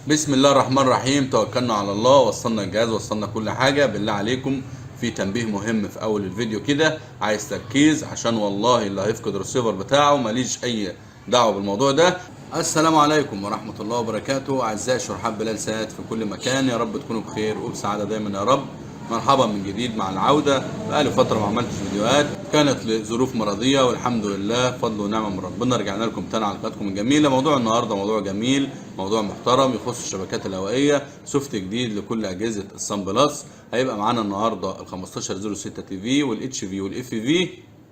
بسم الله الرحمن الرحيم، توكلنا على الله، وصلنا الجهاز، وصلنا كل حاجة. بالله عليكم في تنبيه مهم في اول الفيديو كده، عايز تركيز عشان والله اللي هيفقد الريسيفر بتاعه ماليش اي دعوة بالموضوع ده. السلام عليكم ورحمة الله وبركاته، اعزائي شرحات بلال سات في كل مكان، يا رب تكونوا بخير وبسعادة دايما يا رب. مرحبا من جديد مع العودة. بقالي فترة ما عملتش فيديوهات، كانت لظروف مرضية، والحمد لله فضل ونعمة من ربنا رجعنا لكم تاني على قناتكم الجميلة. موضوع النهاردة موضوع جميل، موضوع محترم يخص الشبكات الهوائية، soft جديد لكل أجهزة الصن بلس. هيبقى معانا النهاردة ال 1506 TV وال HV وال FV.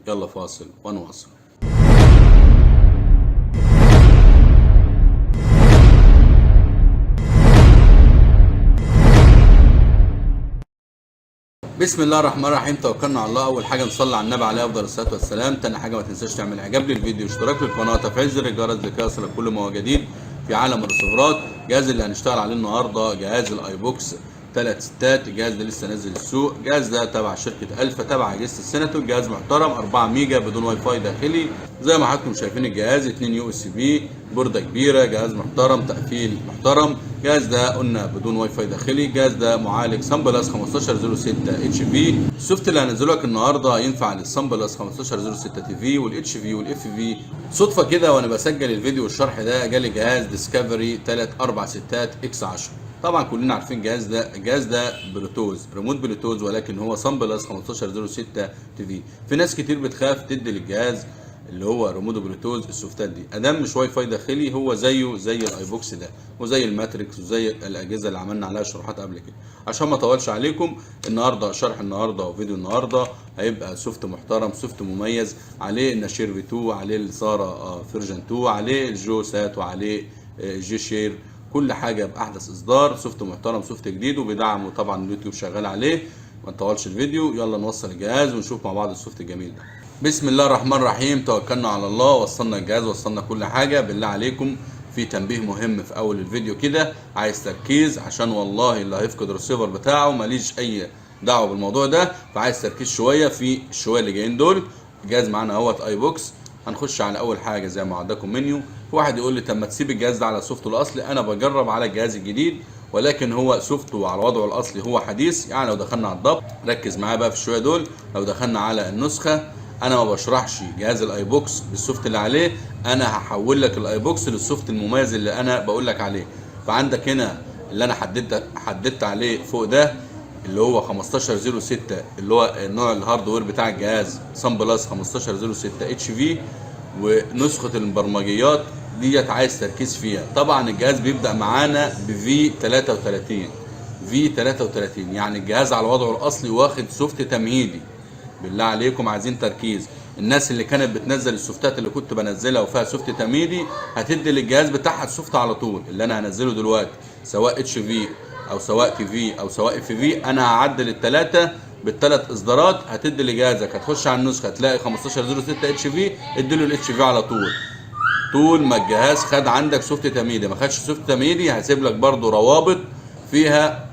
يلا فاصل ونواصل. بسم الله الرحمن الرحيم، توكلنا على الله. اول حاجة نصلي على النبي عليه افضل الصلاة والسلام. تاني حاجة ما تنساش تعمل اعجاب للفيديو، اشتراك للقناة، تفعيل زر الجرس لكي يصلك كل ما هو جديد في عالم الريسيفرات. الجهاز اللي هنشتغل عليه النهارده جهاز الاي بوكس 3 ستات. الجهاز ده لسه نازل السوق، الجهاز ده تبع شركة الفا، تبع اجهزة السيناتو. الجهاز محترم، 4 ميجا بدون واي فاي داخلي. زي ما حضراتكم شايفين الجهاز 2 USB، بورده كبيرة، جهاز محترم، تقفيل محترم. الجهاز ده قلنا بدون واي فاي داخلي. الجهاز ده معالج صن بلس 1506 HV. ال soft اللي هنزله لك النهارده ينفع للصن بلس 1506 TV وال HV وال FV. صدفة كده وانا بسجل الفيديو والشرح ده جالي جهاز ديسكفري 3 4 6 X 10. طبعا كلنا عارفين الجهاز ده، الجهاز ده بلوتوز، ريموت بلوتوز، ولكن هو صن بلس 1506 TV. في ناس كتير بتخاف تدي للجهاز اللي هو ريموت بلوتوز السوفتات دي، ادام مش واي فاي داخلي، هو زيه زي الاي بوكس ده وزي الماتريكس وزي الاجهزة اللي عملنا عليها شروحات قبل كده. عشان ما اطولش عليكم النهارده، شرح النهارده وفيديو النهارده هيبقى soft محترم، soft مميز، عليه النشير V 2، عليه الساره version 2، عليه الجو سات، وعليه جي شير، كل حاجة باحدث اصدار. soft محترم، soft جديد، وبيدعم، وطبعا اليوتيوب شغال عليه. ما نطولش الفيديو، يلا نوصل الجهاز ونشوف مع بعض ال soft الجميل ده. بسم الله الرحمن الرحيم، توكلنا على الله، وصلنا الجهاز، وصلنا كل حاجة. بالله عليكم في تنبيه مهم في اول الفيديو كده، عايز تركيز عشان والله اللي هيفقد الريسيفر بتاعه ماليش اي دعوه بالموضوع ده، فعايز تركيز شوية في الشويه اللي جايين دول. الجهاز معانا اهوت اي بوكس. هنخش على اول حاجة زي ما عندكم منيو. في واحد يقول لي طب ما تسيب الجهاز ده على soft ه الاصلي. انا بجرب على الجهاز الجديد، ولكن هو soft ه على وضعه الاصلي هو حديث. يعني لو دخلنا على الضبط، ركز معايا بقى في الشويه دول، لو دخلنا على النسخة، انا ما بشرحش جهاز الاي بوكس بال soft اللي عليه، انا هحول لك الاي بوكس لل soft المميز اللي انا بقول لك عليه. فعندك هنا اللي انا حددت عليه فوق ده اللي هو 1506، اللي هو النوع ال hardware بتاع الجهاز صن بلس 1506 HV، ونسخة البرمجيات ديت عايز تركيز فيها. طبعا الجهاز بيبدا معانا ب V 33، V 33 يعني الجهاز على وضعه الاصلي واخد soft تمهيدي. بالله عليكم عايزين تركيز. الناس اللي كانت بتنزل السوفتات اللي كنت بنزلها وفيها soft تمهيدي هتدي للجهاز بتاعها ال soft على طول اللي انا هنزله دلوقتي، سواء HV او سواء TV او سواء FV. انا هعدل الثلاثة بالثلاث اصدارات. هتدي لجهازك، هتخش على النسخة تلاقي 1506 HV، اديله ال HV على طول. طول ما الجهاز خد عندك soft تمهيدي، ما خدش soft تمهيدي هسيب لك برضو روابط فيها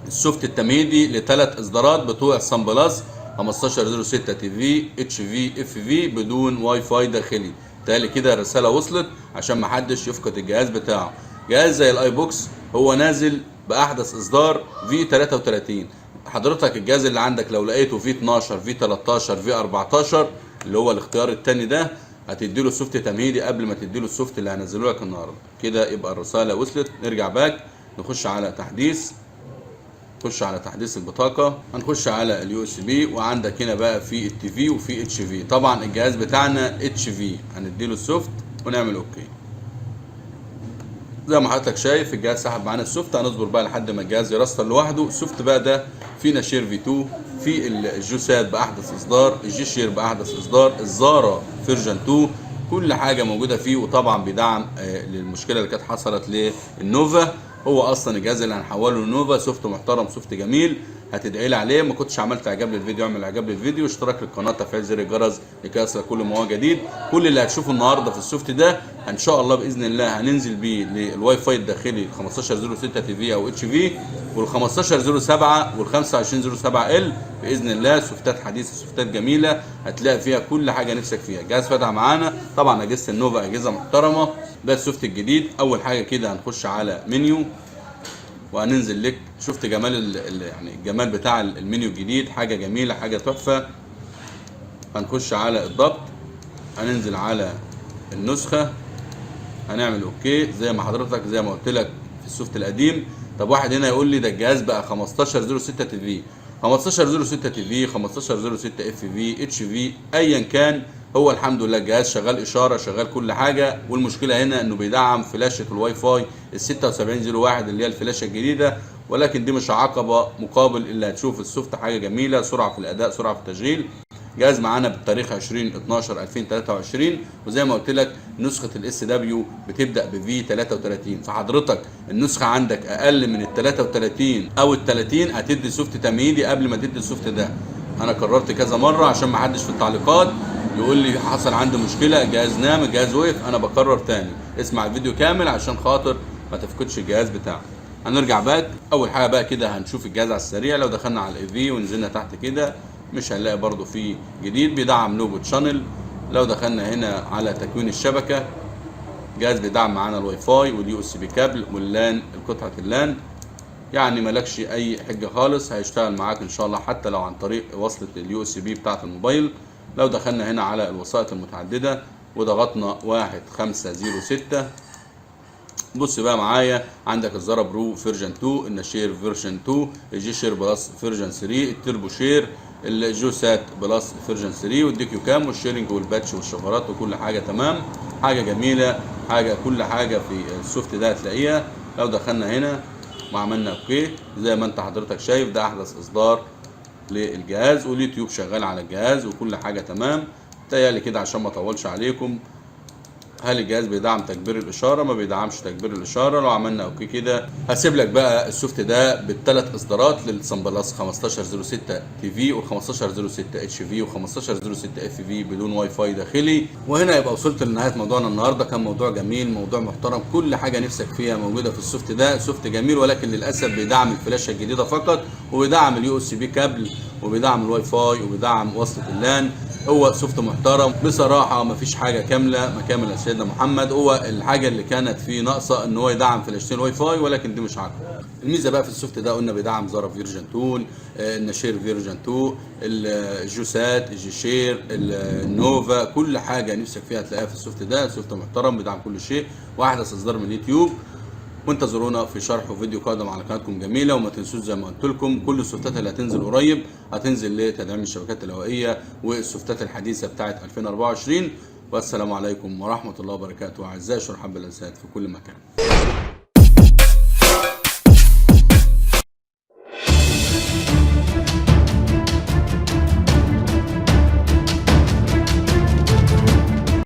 ال soft التمهيدي لثلاث اصدارات بتوع الصن بلس 1506 TV HV FV بدون واي فاي داخلي. تالي كده الرسالة وصلت عشان ما حدش يفقد الجهاز بتاعه. جهاز زي الاي بوكس هو نازل باحدث اصدار V 33. حضرتك الجهاز اللي عندك لو لقيته V 12 V 13 V 14 اللي هو الاختيار الثاني ده، هتديله soft تمهيدي قبل ما تديله ال soft اللي هنزله لك النهارده. كده يبقى الرسالة وصلت. نرجع back، نخش على تحديث، نخش على تحديث البطاقة، هنخش على ال USB، وعندك هنا بقى في ال TV وفي HV. طبعا الجهاز بتاعنا HV، هنديله ال soft ونعمل okay. زي ما حضرتك شايف الجهاز سحب معانا ال soft. هنصبر بقى لحد ما الجهاز يرستر لوحده. ال soft بقى ده في نشير V 2، في الجوسات باحدث اصدار، الجي شير باحدث اصدار، الزارا version 2، كل حاجة موجودة فيه. وطبعا بيدعم للمشكلة اللي كانت حصلت للنوفا. هو اصلا الجهاز اللي هنحوله لنوفا soft محترم، soft جميل، هتدعي لي عليه. ما كنتش عملت اعجاب للفيديو، اعمل اعجاب للفيديو، اشتراك للقناة، تفعيل زر الجرس لكي يصلك كل ما هو جديد. كل اللي هتشوفه النهارده في ال soft ده ان شاء الله باذن الله هننزل بيه للواي فاي الداخلي 1506 TV او HV وال 1507 وال 2507 L باذن الله. سوفتات حديثه، سوفتات جميلة، هتلاقي فيها كل حاجة نفسك فيها. الجهاز فتح معانا. طبعا اجهزة النوفا اجهزة محترمه. ده ال soft الجديد. اول حاجة كده هنخش على منيو وهننزل لك. شفت جمال يعني الجمال بتاع المنيو الجديد، حاجة جميلة، حاجة تحفة. هنخش على الضبط، هننزل على النسخة، هنعمل okay زي ما حضرتك زي ما قلت لك في ال soft القديم. طب واحد هنا يقول لي ده الجهاز بقى 1506 TV، 1506 TV، 1506 FV، HV، ايا كان، هو الحمد لله الجهاز شغال اشارة، شغال كل حاجة. والمشكلة هنا انه بيدعم فلاشه الواي فاي ال 7601 اللي هي الفلاشه الجديدة، ولكن دي مش عقبه مقابل اللي هتشوف ال soft حاجة جميلة، سرعة في الاداء، سرعة في التشغيل. جهاز معانا بالتاريخ 20/12/2023، وزي ما قلت لك نسخه ال SW بتبدا ب V 33، فحضرتك النسخة عندك اقل من ال 33 او ال 30 هتدي soft تمهيدي قبل ما تدي ال soft ده. انا كررت كذا مرة عشان ما حدش في التعليقات يقول لي حصل عندي مشكلة، الجهاز نام، الجهاز وقف. انا بكرر تاني، اسمع الفيديو كامل عشان خاطر ما تفقدش الجهاز بتاعك. هنرجع back. اول حاجة بقى كده هنشوف الجهاز على السريع. لو دخلنا على ال AV ونزلنا تحت كده مش هنلاقي برضو فيه جديد. بيدعم Logo Channel. لو دخلنا هنا على تكوين الشبكة، جهاز بيدعم معانا الواي فاي وال USB cable وال LAN، القطعة ال LAN، يعني مالكش اي حجه خالص، هيشتغل معاك ان شاء الله حتى لو عن طريق وصله ال USB بتاعه الموبايل. لو دخلنا هنا على الوسائط المتعددة وضغطنا 1506، بص بقى معايا، عندك ال Zara Pro version 2، النشير version 2، ال G Share Plus version 3، ال Turbo Share، ال GoSat Plus version 3، وال DocuCam وال sharing وال batch والشفرات وكل حاجة تمام. حاجة جميلة، حاجة كل حاجة في ال soft ده هتلاقيها. لو دخلنا هنا وعملنا okay، زي ما انت حضرتك شايف ده احدث اصدار للجهاز، واليوتيوب شغال على الجهاز وكل حاجة تمام. تهيألي كده عشان ما اطولش عليكم. هل الجهاز بيدعم تكبير الاشارة؟ ما بيدعمش تكبير الاشارة. لو عملنا okay كده، هسيب لك بقى ال soft ده بالثلاث اصدارات لل Sunplus 1506 TV و 1506 HV و 1506 FV بدون واي فاي داخلي. وهنا يبقى وصلت لنهاية موضوعنا النهارده. كان موضوع جميل، موضوع محترم، كل حاجة نفسك فيها موجودة في ال soft ده. soft جميل، ولكن للاسف بيدعم الفلاشه الجديدة فقط، وبيدعم ال USB cable، وبيدعم الواي فاي، وبيدعم وصله ال LAN. هو soft محترم بصراحة، مفيش حاجة كاملة ما كامل سيدنا محمد. هو الحاجة اللي كانت فيه ناقصه ان هو يدعم فلاشتين واي فاي، ولكن دي مش عقبه. الميزة بقى في ال soft ده قلنا بيدعم Zara version 2، النشير version 2، ال GoSat، ال G Share، النوفا، كل حاجة نفسك فيها تلاقيها في ال soft ده. soft محترم بيدعم كل شيء، واحدث اصدار من اليوتيوب. وانتظرونا في شرح وفيديو قادم على قناتكم جميلة. وما تنسوش زي ما قلت لكم كل السوفتات اللي هتنزل قريب هتنزل لتدعيم الشبكات الهوائية والسوفتات الحديثة بتاعت 2024. والسلام عليكم ورحمة الله وبركاته اعزائي شرحب الاسات في كل مكان.